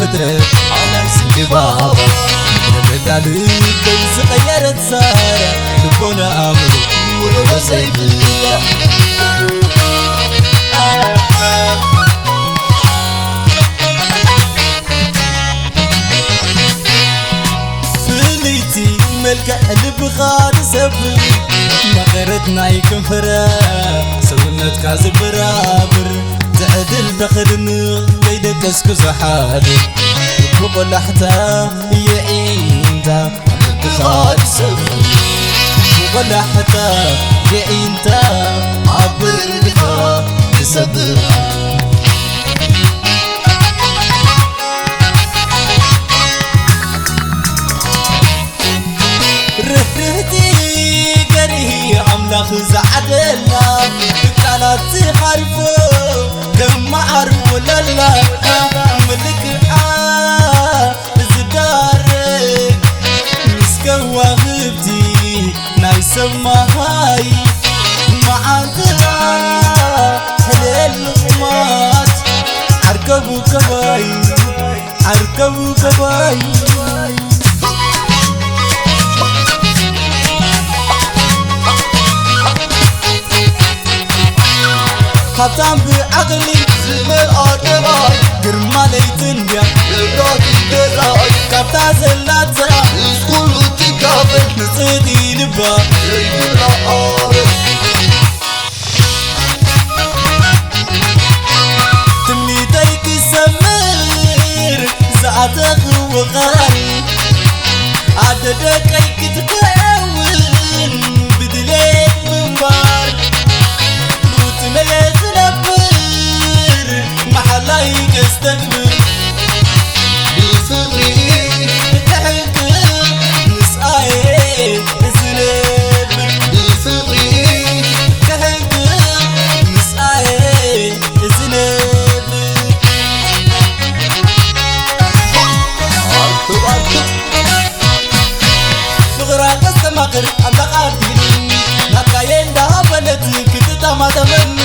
ፍጥረት ዓለም ስንክባባ፣ ምድረ በዳ ልበይ ዝቐየረት ሳራ፣ ልቦና ኣእምሮ ውዕሎ ዘይብላ። ፍልይቲ መልክዕ ልብኻ ትሰብር፣ መቐረት ናይ ከንፈራ ሰውነትካ ዝብራብር፣ ትዕድል ተኽድን ከይደቀስኩ ዝሓድር፣ ብቆላሕታ የዒንታ ኣብ ብርድኻ ትሰብር፣ ብቆላሕታ የዒንታ ኣብ ብርድኻ ትሰብር። ርህርህቲ ገርሂ ኣምላኽ ዝዓደላ፣ ቃላት ዝሓርፎ ከም መዓር ወለላ፣ ምልክዓ ዝዳረግ ምስ ከዋኽብቲ ናይ ሰማይ፣ መዓልትኣ ሕልል ልቕማት ዓርከቡ ከባይ። ዓርከቡ ገባይ። ሃብታም ብዓቕሊ ዝመልኣ ገባይ፣ ግርማ ለይቲ እንድያ መብራህቲ ገዛይ፣ ካብታ ዘላታ ምስ ኩሉ ትካፈል፣ ንጽህቲ ልባ ዘይብላ ኣረ። ትምኒተይ ክሰምር ዝኣተኽዎ ቃል፣ ኣደ ደቀይ ክትከውን ብድሌት ምንባር፣ ብውጥነየ ዝነብር መሓላይ ከስተግብር፣ ብፍቕሪ ክሕንክቕ ምስኣየ ዝነብር፣ ብፍቕሪ ክሕንክቕ ምስኣየ ዝነብር። ኣርክብ ኣርክብ። ፍቕራ ከስተማቕር ኣምላኽ ኣዲሉ፣ ናትካየ እንዳበለት ክትጠማጠመኒ፣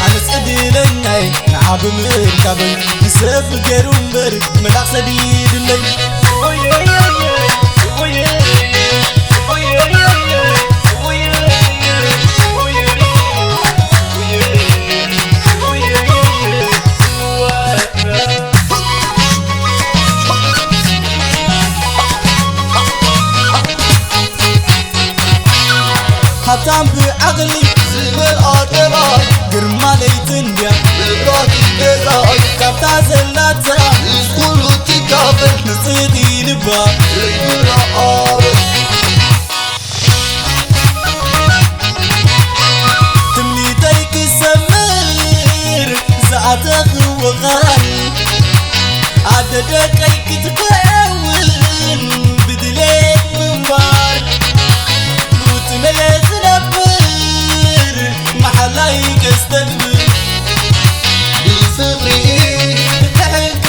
ኣነስ ዕድለኛየ ንዓ ብምርካበይ። ንሰብ ገይሩ እምበር መልኣኽ ሰዲዱለይ። ሃብታም ብዓቕሊ ዝመልኣ ገባር፣ ግርማ ለይቲ እንድያ መብራህቲ ገዛይ፣ ካብታ ዘላታ ምስ ኩሉ ትካፈል፣ ንጽህቲ ልባ ዘይብላ ኣረ። ትምኒተይ ክሰምር ዝኣተኽዎ ቃል፣ ኣደ ደቀይ ክትከውን ብድሌት ምንባር፣ ብውጥነየ ዝነብር መሓላይ ከስተግብር፣ ብፍቕሪ ክሕንክቕ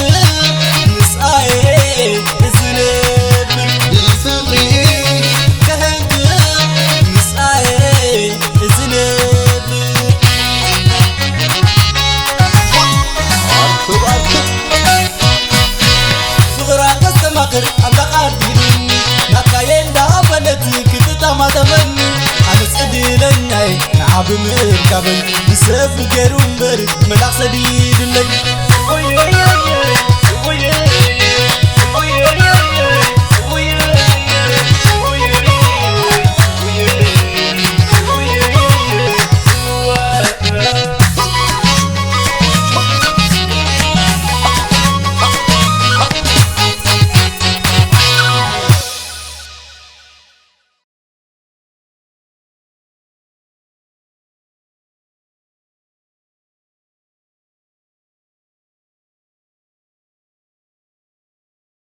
ምስኣየ ዝነብር፣ ብፍቕሪ ክሕንክቕ ምስኣየ ዝነብር። ኣርክብ ኣርክብ። ፍቕራ ከስተማቕር ኣምላኽ ኣዲሉ፣ ናትካየ እንዳበለት ክትጠማጠመኒ፣ ኣነስ ዕድለኛየ ንዓ ብምርካበይ። ንሰብ ገይሩ እምበር መልኣኽ ሰዲዱለይ።